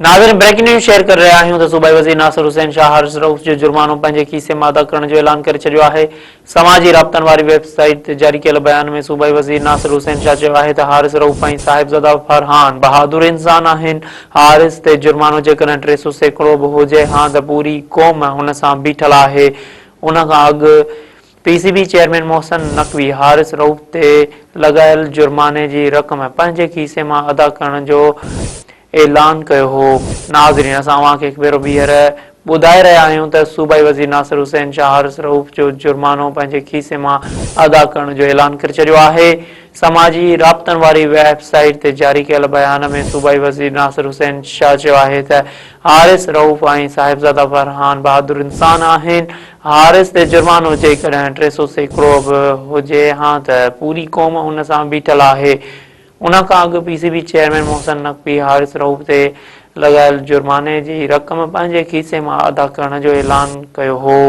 ناظرين breaking news share ڪري رهيا آهيون ته صوبائي وزير ناصر حسين شاهه حارث رئوف جو جرمانو پنهنجي کيسي مان ادا ڪرڻ جو اعلان ڪري ڇڏيو آهي. سماجي رابطن واري ويب سائيٽ تي جاري ڪيل بيان ۾ صوبائي وزير ناصر حسين شاهه چيو آهي ته حارث رئوف ۽ صاحبزاده فرحان بهادر انسان آهن، حارث تي جرمانو جيڪڏهن 300% به هجي هان ته پوري قوم هن سان بيٺل آهي. ان کان اڳ P C B chairman Mohsin Naqvi Haris Rauf تي لڳايل جرماني جي رقم پنهنجي کيسي مان ادا ڪرڻ جو اعلان ڪيو هو. ناظرين اسان اوهان کي هڪ ڀيرو ٻيهر ٻڌائي رهيا آهيون ته صوبائي وزير ناصر حسين شاهه حارث رئوف جو جرمانو پنهنجي کيسي مان ادا ڪرڻ جو اعلان ڪري ڇڏيو آهي. سماجي رابطن واري ويب سائيٽ تي جاري ڪيل بيان ۾ صوبائي وزير ناصر حسين شاهه چيو آهي ته حارث رئوف ۽ صاحبزاده فرحان بهادر انسان آهن، حارث تي جرمانو جيڪڏهن 300% به هجي هان ته پوري قوم ان سان بيٺل آهي. ان کان اڳ P C B chairman Mohsin Naqvi Haris Rauf تي لڳايل جرماني جي رقم پنهنجي کيسي مان ادا ڪرڻ جو اعلان ڪيو هو.